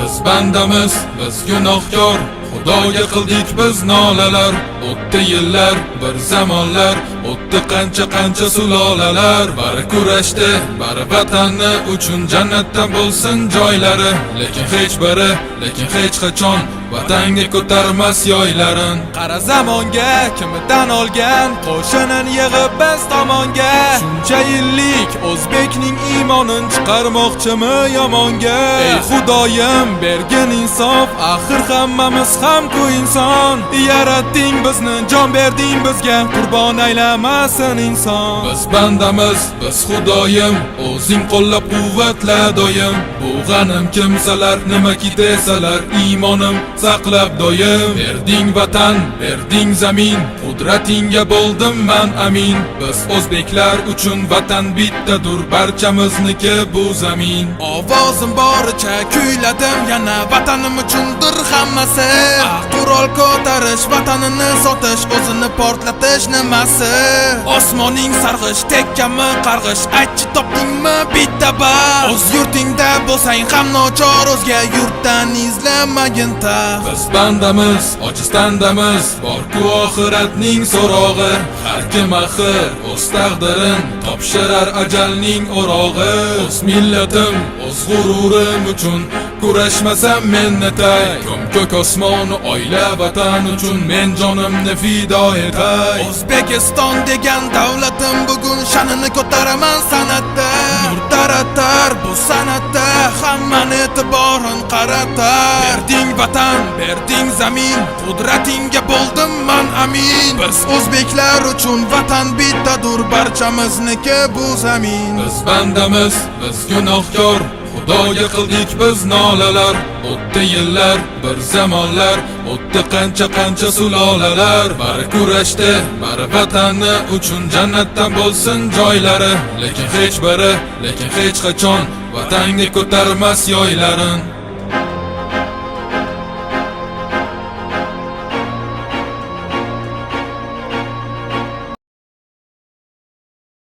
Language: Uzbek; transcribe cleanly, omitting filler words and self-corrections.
Biz bandamiz, biz gunohkor, Xudoga qildik biz nolalar. O'tdi yillar, bir zamonlar, o'tdi qancha qancha sulolalar. Bari kurashdi, bari vatanni uchun, jannatdan bo'lsin joylari. Lekin hech biri, lekin hech qachon vatanga ko'tarmas yoylarin. Qara zamonga, kimidan olgan, qo'shinin yig'ib biz tomonga. Shuncha yillik o'zbekning iymonin chiqarmoqchimi yomonga? Ey Xudoyim, bergin insof, axir hammamiz ham-ku inson. Yaratding bizni, jon berding bizga, qurbon aylamasin inson. Biz bandamiz, biz Xudoyim, o'zing qo'llab quvvatla doim. Bu g'anim kimsalar nimaki desalar, iymonim saqlab doim. Berding vatan, berding zamin, qudratingga bo'ldim man amin. Biz o'zbeklar uchun vatan bittadur, barchamizniki bu zamin. Ovozim boricha kuyladim yana, vatanim uchundir hammasi. Ah, qurol ko'tarish, vatanini sotish, o'zini portlatish nimasi? Osmoning sarg'ish, tekkami qarg'ish, aytchi, topdingmi bitta bar? O'z yurtingda bo'lsang ham nochor, o'zga yurtdan izlamagin taxt. Biz bandamiz, ojiz tandamiz, bor-ku oxiratning so'rog'i. Har kim axir o'z taqdirin topshirar ajalning o'rog'i. O'z millatim, o'z g'ururim uchun kurashmasam men netay? Ko'm ko'k osmonu oila vatan uchun men jonimni fido etay. O'zbekiston degan davlatim bugun sha'nini ko'taraman san'atda. Nur taratar bu san'atda, hammani e'tiborin qaratar. Berding vatan, berding zamin, qudratingga bo'ldim man amin. Biz o'zbeklar uchun vatan bittadur, barchamizniki bu zamin. Biz bandamiz, biz gunohkor, Xudoga qildik biz nolalar. O'tdi yillar, bir zamonlar, o'tdi qancha qancha sulolalar. Bari kurashdi, bari vatanni uchun, jannatdan bo'lsin joylari. Lekin hech biri, lekin hech qachon vatanga ko'tarmas yoylarin.